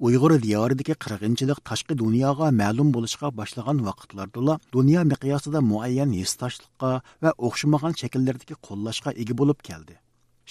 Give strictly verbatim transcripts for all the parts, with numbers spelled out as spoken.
ئۇيغۇر دىيارىدىكى قىرغىنچىلىق تاشقى دۇنياغا مەلۇم بولۇشقا باشلىغان ۋاقىتلاردىلا دۇنيا مىقياسىدا مۇئەييەن ھېسداشلىققا ۋە ئوخشىمىغان شەكىللەردىكى قوللاشقا ئىگە بولۇپ كەلدى.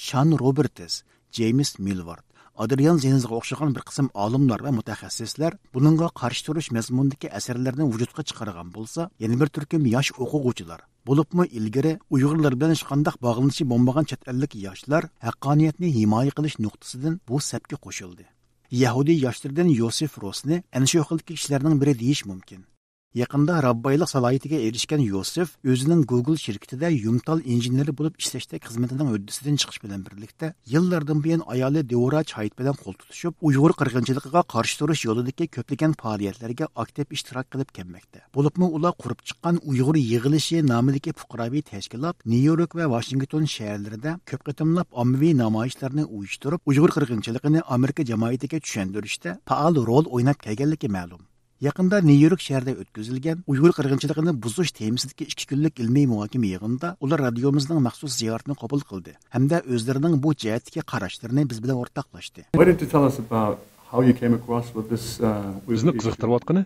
شان روبېرتس، جېيمس مىلۋارد، ئادرىيان زېنزىغا ئوخشىغان بىر قىسىم ئالىملار ۋە مۇتەخەسسىسلەر بۇنىڭغا قارشى تۇرۇش مەزمۇنىدىكى ئەسەرلەرنى ۋۇجۇدقا چىقارغان بولسا، يەنە بىر تۈركۈم ياش ئوقۇغۇچىلار، بولۇپمۇ ئىلگىرى ئۇيغۇرلار بىلەن ھېچقانداق باغلىنىشى بولمىغان چەت ئەللىك ياشلار ھەققانىيەتنى ھىمايە قىلىش نۇقتىسىدىن بۇ سەپكە قوشۇلدى. يەھۇدىي ياشلىرىدىن يوسېف روسنى ئەنە شۇ خىلدىكى كىشىلەرنىڭ بىرى دېيىش مۇمكىن. يېقىندا راببايلىق سالاھىيىتىگە ئېرىشكەن يوسېف ئۆزىنىڭ گۇگل شىركىتىدە يۇمتال ئىنژېنېرى بولۇپ ئىشلەشتەك خىزمىتىنىڭ ھۆددىسىدىن چىقىش بىلەن بىرلىكتە، يىللاردىن بۇيان ئايالى دېۋورا چايت بىلەن قول تۇتۇشۇپ، ئۇيغۇر قىرغىنچىلىقىغا قارشى تۇرۇش يولىدىكى كۆپلىگەن پائالىيەتلەرگە ئاكتىپ ئىشتىراك قىلىپ كەلمەكتە. بولۇپمۇ ئۇلار قۇرۇپ چىققان ئۇيغۇر يىغىلىشى نامىدىكى پۇقراۋى تەشكىلات نيۇ يورك ۋە ۋاشىنگتون شەھەرلىرىدە كۆپ قېتىملاپ ئاممىۋى نامايىشلارنى ئۇيۇشتۇرۇپ، ئۇيغۇر قىرغىنچىلىقىنى ئامېرىكا جامائىتىگە چۈشەندۈرۈشتە پائال رول ئويناپ كەلگەنلىكى مەلۇم. يېقىندا نيۇ يورك شەھىرىدە ئۆتكۈزۈلگەن ئۇيغۇر قىرغىنچىلىقىنى بۇزۇش تېمىسىدىكى ئىككى كۈنلۈك ئىلمىي مۇھاكىمە يىغىنىدا ئۇلار رادىيومىزنىڭ مەخسۇس زىيارىتىنى قوبۇل قىلدى ھەمدە ئۆزلىرىنىڭ بۇ جەھەتتىكى قاراشلىرىنى بىز بىلەن ئورتاقلاشتى. Why don't you tell us about how you came across with this, uh, with بىزنى these قىزىقتۇرۇۋاتقىنى،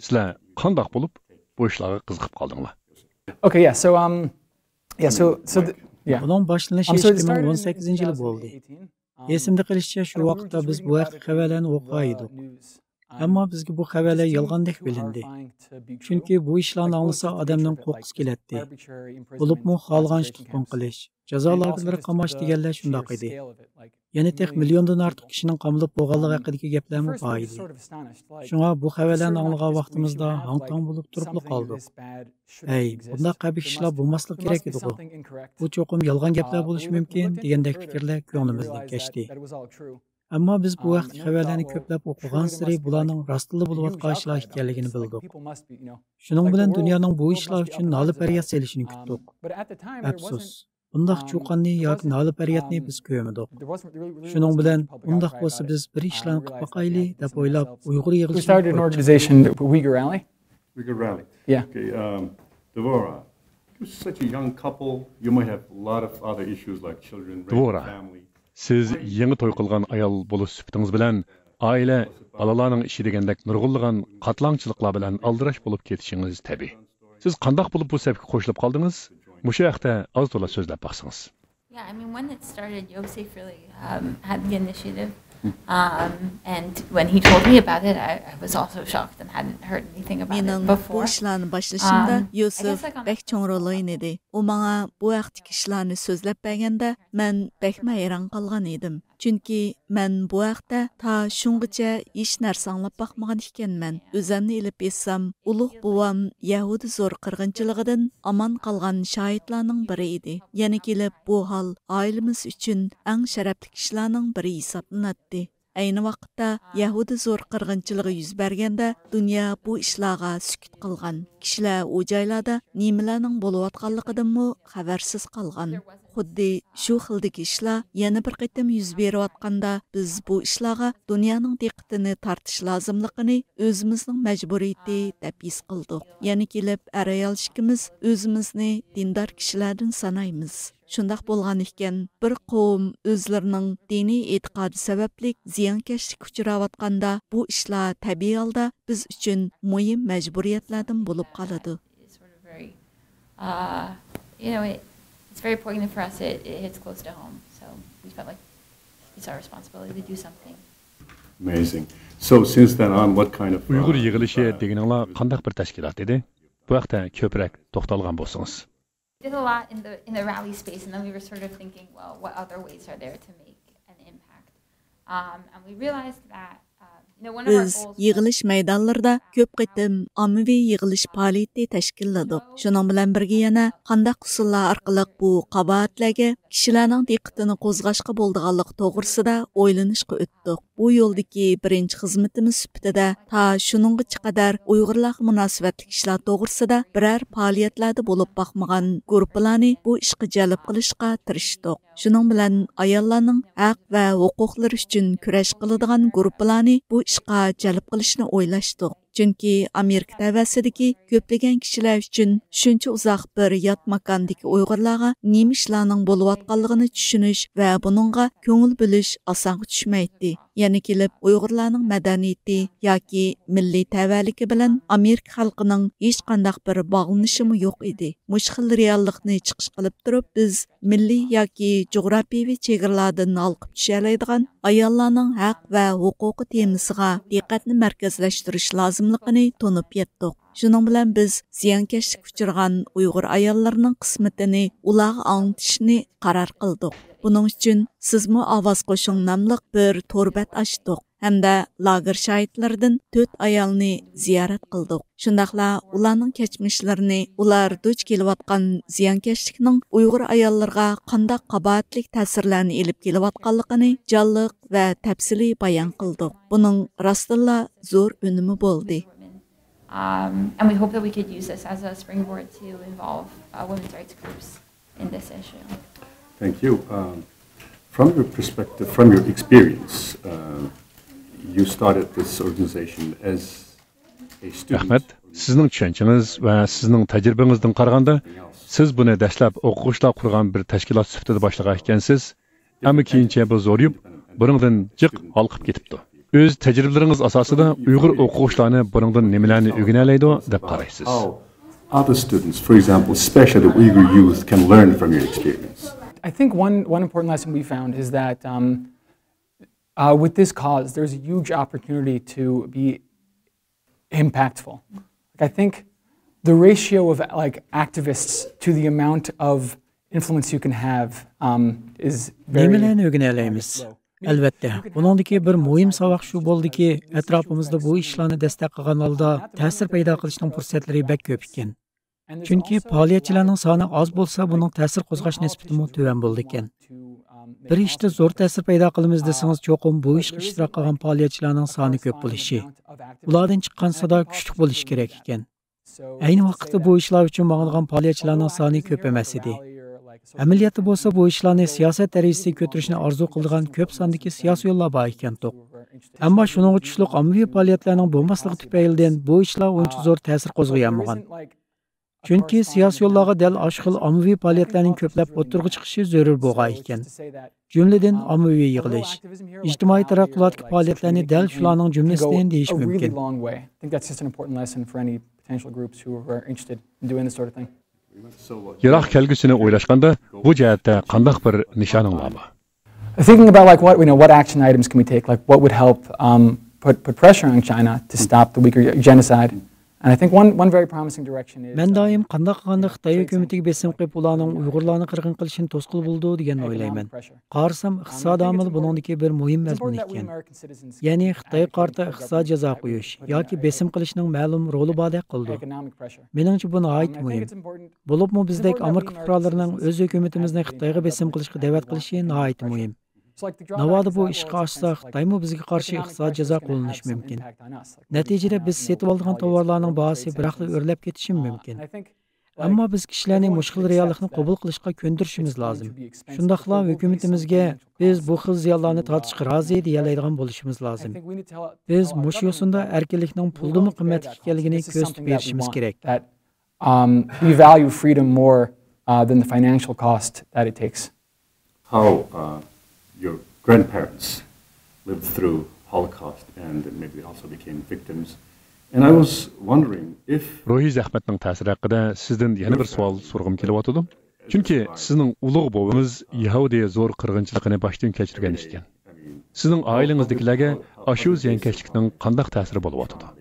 سىلەر قانداق بولۇپ بۇ ئىشلارغا قىزىقىپ قالدىڭلار؟ Okay, yeah, so, um, yeah, so, so the, yeah. بۇنىڭ باشلىنىشى ئىككى مىڭ ئون سەككىزىنچى يىلى بولدى. ئېسىمدە قېلىشىچە، شۇ ۋاقىتتا بىز بۇ ھەقتە خەۋەرلەرنى ئوقۇغان ئىدۇق. ئەمما بىزگە بۇ خەۋەرلەر يالغاندەك بىلىندى. چۈنكى بۇ ئىشلارنى ئاڭلىسا ئادەمنىڭ قورققۇسى كېلەتتى. بولۇپمۇ خالىغانچە تۇتقۇن قىلىش، جازا لاگېرلىرىغا قاماش دېگەنلەر شۇنداق ئىدى. يەنە تېخى مىليوندىن ئارتۇق كىشىنىڭ قامىلىپ بولغانلىقى ھەققىدىكى گەپلەرمۇ بار ئىدى. شۇڭا بۇ خەۋەرلەرنى ئاڭلىغان ۋاقتىمىزدا ھاڭ-تاڭ بولۇپ تۇرۇپلا قالدۇق. ھەي، بۇنداق قەبىھ ئىشلار بولماسلىقى كېرەك ئىدىغۇ. بۇ چوقۇم يالغان گەپلەر بولۇشى مۇمكىن، دېگەندەك پىكىرلەر كۆڭلىمىزدىن كەچتى. ئەمما بىز بۇ ھەقتە خەۋەرلەرنى كۆپلەپ ئوقۇغانسېرى بۇلارنىڭ راستتىنلا بولۇۋاتقان ئىشلار ئىكەنلىكىنى بىلدۇق. شۇنىڭ بىلەن دۇنيانىڭ بۇ ئىشلار ئۈچۈن نالە-پەرياد سېلىشىنى كۈتتۇق. ئەپسۇس، بۇنداق چۇقاننى ياكى نالە-پەريادنى بىز كۆرمىدۇق. شۇنىڭ بىلەن، ئۇنداق بولسا بىز بىر ئىشلارنى قىلىپ باقايلى، دەپ ئويلاپ، ئۇيغۇر يىغىلىشىنى قۇردۇق. Uyghur Rally? We could rally. Yeah. Okay, um, Dvora, you're such a young couple, you might have a lot of other issues like children, rape, دىۋورا، family. سىز يېڭى توي قىلغان ئايال بولۇش سۈپىتىڭىز بىلەن ئائىلە، بالىلارنىڭ ئىشى دېگەندەك نۇرغۇنلىغان قاتلاڭچىلىقلار بىلەن ئالدىراش بولۇپ كېتىشىڭىز تەبىئىي. سىز قانداق بولۇپ بۇ سەپكە قوشۇلۇپ قالدىڭىز؟ مۇشۇ ھەقتە ئاز تولا سۆزلەپ باقسىڭىز. Yeah, I mean, when it started, Yosef really, um, had the initiative. Um, and when he told me about it, I, I was also shocked and hadn't heard anything about it before. مېنىڭ بۇ ئىشلارنى باشلىشىمدا يوسېف بەك چوڭ رول ئوينىدى. ئۇ ماڭا بۇ ھەقتىكى ئىشلارنى سۆزلەپ بەرگەندە، مەن بەكمۇ ھەيران قالغان ئىدىم. چۈنكى مەن بۇ ھەقتە تا شۇڭغىچە ھېچ نەرسە ئاڭلاپ باقمىغان ئىكەنمەن. ئۆزۈمنى ئېلىپ ئېيتسام، ئۇلۇغ بوۋام يەھۇدىي زور قىرغىنچىلىقىدىن ئامان قالغان شاھىتلارنىڭ بىرى ئىدى. يەنە كېلىپ بۇ ھال ئائىلىمىز ئۈچۈن ئەڭ شەرەپلىك ئىشلارنىڭ بىرى ھېسابلىناتتى. ئەينى ۋاقىتتا يەھۇدىي زور قىرغىنچىلىقى يۈز بەرگەندە دۇنيا بۇ ئىشلارغا سۈكۈت قىلغان. كىشىلەر ئۇ جايلاردا نېمىلەرنىڭ بولۇۋاتقانلىقىدىنمۇ خەۋەرسىز قالغان. خۇددى شۇ خىلدىكى ئىشلار يەنە بىر قېتىم يۈز بېرىۋاتقاندا، بىز بۇ ئىشلارغا دۇنيانىڭ دىققىتىنى تارتىش لازىملىقىنى ئۆزىمىزنىڭ مەجبۇرىيىتى دەپ ھېس قىلدۇق. يەنە كېلىپ ئەر-ئايال ئىككىمىز ئۆزىمىزنى دىندار كىشىلەردىن سانايمىز. شۇنداق بولغانىكەن، بىر قوۋم ئۆزلىرىنىڭ دىنىي ئېتىقادى سەۋەبلىك زىيانكەشلىككە ئۇچراۋاتقاندا، بۇ ئىشلار تەبىئىي ھالدا بىز ئۈچۈن مۇھىم مەجبۇرىيەتلەردىن بولۇپ قالىدۇ. It's sort of very, uh, you know, it, it's very poignant for us. It, it hits close to home. So we felt like it's our responsibility to do something. Amazing. So since then on, what kind of, uh, ئۇيغۇر يىغىلىشى دېگىنىڭلار قانداق بىر تەشكىلات ئىدى؟ بۇ ھەقتە كۆپرەك توختالغان بولسىڭىز. Did a lot in the, in the rally space, and then we were sort of thinking, well, what other ways are there to make an impact? Um, and we realized that, um, you know, one of our بىز goals was يىغىلىش مەيدانلىرىدا كۆپ قېتىم ئاممىۋى يىغىلىش پائالىيىتى تەشكىللىدۇق. شۇنىڭ بىلەن بىرگە يەنە قانداق ئۇسۇللار ئارقىلىق بۇ قاباھەتلەرگە كىشىلەرنىڭ دىققىتىنى قوزغاشقا بولىدىغانلىقى توغرىسىدا ئويلىنىشقا ئۆتتۇق. بۇ يولدىكى بىرىنچى خىزمىتىمىز سۈپىتىدە تا شۇنىڭغىچە قەدەر ئۇيغۇرلارغا مۇناسىۋەتلىك ئىشلار توغرىسىدا بىرەر پائالىيەتلەردە بولۇپ باقمىغان گۇرۇپپىلارنى بۇ ئىشقا جەلپ قىلىشقا تىرىشتۇق. شۇنىڭ بىلەن ئاياللارنىڭ ھەق ۋە ھوقۇقلىرى ئۈچۈن كۈرەش قىلىدىغان گۇرۇپپىلارنى بۇ ئىشقا جەلپ قىلىشنى ئويلاشتۇق. چۈنكى ئامېرىكا تەۋەسىدىكى كۆپلىگەن كىشىلەر ئۈچۈن شۇنچە ئۇزاق بىر يات ماكاندىكى ئۇيغۇرلارغا نېمە ئىشلارنىڭ بولۇۋاتقانلىقىنى چۈشىنىش ۋە بۇنىڭغا كۆڭۈل بۆلۈش ئاسانغا چۈشمەيتتى. يەنە كېلىپ ئۇيغۇرلارنىڭ مەدەنىيىتى ياكى مىللىي تەۋەلىكى بىلەن ئامېرىكا خەلقىنىڭ ھېچقانداق بىر باغلىنىشىمۇ يوق ئىدى. مۇشۇ خىل رېئاللىقنى چىقىش قىلىپ تۇرۇپ، بىز مىللىي ياكى جۇغراپىيىۋى چېگرىلاردىن ھالقىپ چۈشەلەيدىغان ئاياللارنىڭ ھەق ۋە ھوقۇقى تېمىسىغا دىققەتنى مەركەزلەشتۈرۈش لازىملىقىنى تونۇپ يەتتۇق. شۇنىڭ بىلەن بىز زىيانكەشلىككە ئۇچرىغان ئۇيغۇر ئاياللىرىنىڭ قىسمىتىنى ئۇلارغا ئاڭلىتىشنى قارار قىلدۇق. بۇنىڭ ئۈچۈن سىزمۇ ئاۋاز قوشۇڭ ناملىق بىر تور بەت ئاچتۇق ھەمدە لاگېر شاھىتلىرىدىن تۆت ئايالنى زىيارەت قىلدۇق. شۇنداقلا ئۇلارنىڭ كەچمىشلىرىنى، ئۇلار دۇچ كېلىۋاتقان زىيانكەشلىكنىڭ ئۇيغۇر ئاياللىرىغا قانداق قاباھەتلىك تەسىرلەرنى ئېلىپ كېلىۋاتقانلىقىنى جانلىق ۋە تەپسىلىي بايان قىلدۇق. بۇنىڭ راستتىنلا زور ئۈنۈمى بولدى. Um, and we hope that we could use this as a springboard to involve uh, women's rights groups in this issue. Thank you. Um, from your perspective, from your experience, uh, you started this organization as a student. رەھمەت. سىزنىڭ چۈشەنچىڭىز ۋە سىزنىڭ تەجرىبىڭىزدىن قارىغاندا، سىز بۇنى دەسلەپ ئوقۇغۇچىلار قۇرغان بىر تەشكىلات سۈپىتىدە باشلىغان ئىكەنسىز، ئەمما كېيىنچە بۇ زورىيىپ، بۇنىڭدىن جىق ھالقىپ كېتىپتۇ. ئۆز تەجرىبىلىرىڭىز ئاساسىدا ئۇيغۇر ئوقۇغۇچىلارنى بۇنىڭدىن نېمىلەرنى ئۆگىنەلەيدۇ دەپ قارايسىز؟ How other students, for example, especially the Uyghur youth, can learn from your experience? I think one, one important lesson we found is that um, uh, with this cause, there's a huge opportunity to be impactful. Like, I think the ratio of like activists to the amount of influence you can have um, is very نېمىلەرنى ئۆگىنەلەيمىز؟ ئەلۋەتتە، بۇنىڭدىكى بىر مۇھىم ساۋاق شۇ بولدىكى، ئەتراپىمىزدا بۇ ئىشلارنى دەستەك قىلغان ھالدا تەسىر پەيدا قىلىشنىڭ پۇرسەتلىرى بەك كۆپ ئىكەن. چۈنكى پائالىيەتچىلەرنىڭ سانى ئاز بولسا، بۇنىڭ تەسىر قوزغاش نىسبىتىمۇ تۆۋەن بولىدىكەن. بىر ئىشتا زور تەسىر پەيدا قىلىمىز دېسىڭىز، چوقۇم بۇ ئىشقا ئىشتىراك قىلغان پائالىيەتچىلەرنىڭ سانى كۆپ بولۇشى، ئۇلاردىن چىققان سادا كۈچلۈك بولۇشى كېرەك ئىكەن. ئەينى ۋاقىتتا بۇ ئىشلار ئۈچۈن ماڭىدىغان پائالىيەتچىلەرنىڭ سانى كۆپ ئەمەس ئىدى. ئەمەلىيەتتە بولسا بۇ ئىشلارنى سىياسەت دەرىجىسىگە كۆتۈرۈشنى ئارزۇ قىلىدىغان كۆپ ساندىكى سىياسىيونلار بار ئىكەنتۇق. ئەمما شۇنىڭغا چۈشلۈك ئاممىۋى پائالىيەتلەرنىڭ بولماسلىقى تۈپەيلىدىن بۇ ئىشلار ئۇنچە زور تەسىر قوزغىيالمىغان. چۈنكى سىياسىيونلارغا دەل ئاشۇ خىل ئاممىۋى پائالىيەتلەرنىڭ كۆپلەپ ئوتتۇرىغا چىقىشى زۆرۈر بولغان ئىكەن. جۈملىدىن ئاممىۋى يىغىلىش، ئىجتىمائىي تەرەققىياتتىكى پائالىيەتلەرنى دەل شۇلارنىڭ جۈملىسىدىن دېيىش مۇمكىن. يىراق كەلگۈسىنى ئويلاشقاندا، بۇ جەھەتتە قانداق بىر نىشانىڭ بارمۇ؟ Thinking about like what you know what action items can we take, like what would help um, put put pressure on China to stop the Uyghur genocide. And I think one one very promising direction is مەن دائىم قانداق قىلغاندا خىتاي ھۆكۈمىتىگە بېسىم قىلىپ، ئۇلارنىڭ ئۇيغۇرلارنى قىرغىن قىلىشىنى توسقىلى بولىدۇ دېگەننى ئويلايمەن. قارىسام، ئىقتىسادىي ئامىل بۇنىڭدىكى بىر مۇھىم مەزمۇن ئىكەن. يەنى خىتايغا قارىتا ئىقتىسادىي جازا قويۇش ياكى بېسىم قىلىشنىڭ مەلۇم رولى باردەك قىلىدۇ. مېنىڭچە بۇ ناھايىتى مۇھىم. بولۇپمۇ بىزدەك ئامېرىكا پۇقرالىرىنىڭ ئۆز ھۆكۈمىتىمىزنى خىتايغا بېسىم قىلىشقا دەۋەت قىلىشى ناھايىتى مۇھىم. ناۋادا بۇ ئىشقا ئاشسا، خىتايمۇ بىزگە قارشى ئىقتىسادىي جازا قوللىنىشى مۇمكىن. نەتىجىدە بىز سېتىۋالىدىغان تاۋارلارنىڭ باھاسى بىراقلا ئۆرلەپ كېتىشىمۇ مۇمكىن. ئەمما بىز كىشىلەرنى مۇشۇ خىل رېئاللىقنى قوبۇل قىلىشقا كۆندۈرۈشىمىز لازىم. شۇنداقلا ھۆكۈمىتىمىزگە بىز بۇ خىل زىيانلارنى تارتىشقا رازى دېيەلەيدىغان بولۇشىمىز لازىم. بىز مۇشۇ يوسۇندا ئەركىنلىكنىڭ پۇلدىنمۇ قىممەتلىك ئىكەنلىكىنى كۆرسىتىپ بېرىشىمىز كېرەك. Um, we value freedom more uh, than the financial cost that it takes. How uh, your grandparents lived through Holocaust and maybe they also became victims. And I was wondering if روھىي زەخمەتنىڭ تەسىرى ھەققىدە سىزدىن يەنە بىر سوئال سورىغۇم كېلىۋاتىدۇ. چۈنكى سىزنىڭ ئۇلۇغ بوۋىڭىز يەھۇدىي زور قىرغىنچىلىقىنى باشتىن كەچۈرگەن ئىكەن. سىزنىڭ ئائىلىڭىزدىكىلەرگە ئاشۇ زىيانكەشلىكنىڭ قانداق تەسىرى بولۇۋاتىدۇ؟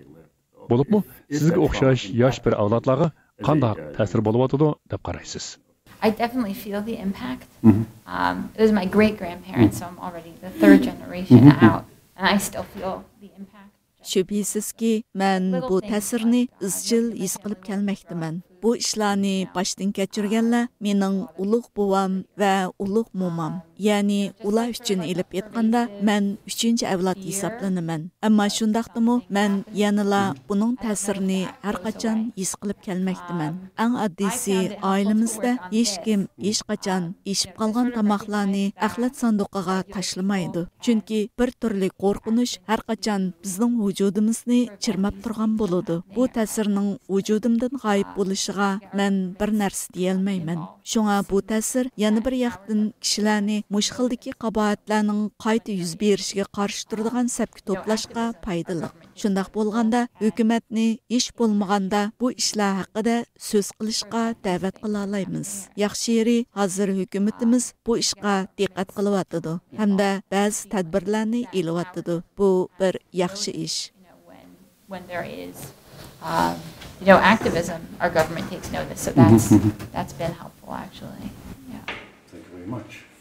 بولۇپمۇ سىزگە ئوخشاش ياش بىر ئەۋلادلارغا قانداق تەسىر بولۇۋاتىدۇ دەپ قارايسىز؟ I definitely feel the impact. Um, it was my great grandparents, so I'm already the third generation out, and I still feel the impact. شۈبھىسىزكى، مەن بۇ تەسىرنى ئىزچىل ھېس قىلىپ كەلمەكتىمەن. بۇ ئىشلارنى باشتىن كەچۈرگەنلەر مېنىڭ ئۇلۇغ بوۋام ۋە ئۇلۇغ مومام، يەنى ئۇلار ئۈچۈن ئېلىپ ئېيتقاندا، مەن ئۈچىنچى ئەۋلاد ھېسابلىنىمەن. ئەمما شۇنداقتىمۇ مەن يەنىلا بۇنىڭ تەسىرىنى ھەر قاچان ھېس قىلىپ كەلمەكتىمەن. ئەڭ ئاددىيسى، ئائىلىمىزدە ھېچكىم ھېچقاچان ئېشىپ قالغان تاماقلارنى ئەخلەت ساندۇقىغا تاشلىمايدۇ. چۈنكى بىر تۈرلۈك قورقۇنچ ھەر قاچان بىزنىڭ ۋۇجۇدىمىزنى چىرماپ تۇرغان بولىدۇ. بۇ تەسىرنىڭ ۋۇجۇدۇمدىن غايىب بولۇشىغا بولۇشقا مەن بىر نەرسە دېيەلمەيمەن. شۇڭا بۇ تەسىر يەنە بىر ياقتىن كىشىلەرنى مۇشۇ خىلدىكى قاباھەتلەرنىڭ قايتا يۈز بېرىشىگە قارشى تۇرىدىغان سەپكە توپلاشقا پايدىلىق. شۇنداق بولغاندا، ھۆكۈمەتنى ھېچ بولمىغاندا بۇ ئىشلار ھەققىدە سۆز قىلىشقا دەۋەت قىلالايمىز. ياخشى يېرى، ھازىر ھۆكۈمىتىمىز بۇ ئىشقا دىققەت قىلىۋاتىدۇ ھەمدە بەزى تەدبىرلەرنى ئېلىۋاتىدۇ. بۇ بىر ياخشى ئىش. When there is, um, you know, activism, our government takes notice. So that's that's been helpful, actually. Yeah. Thank you very much.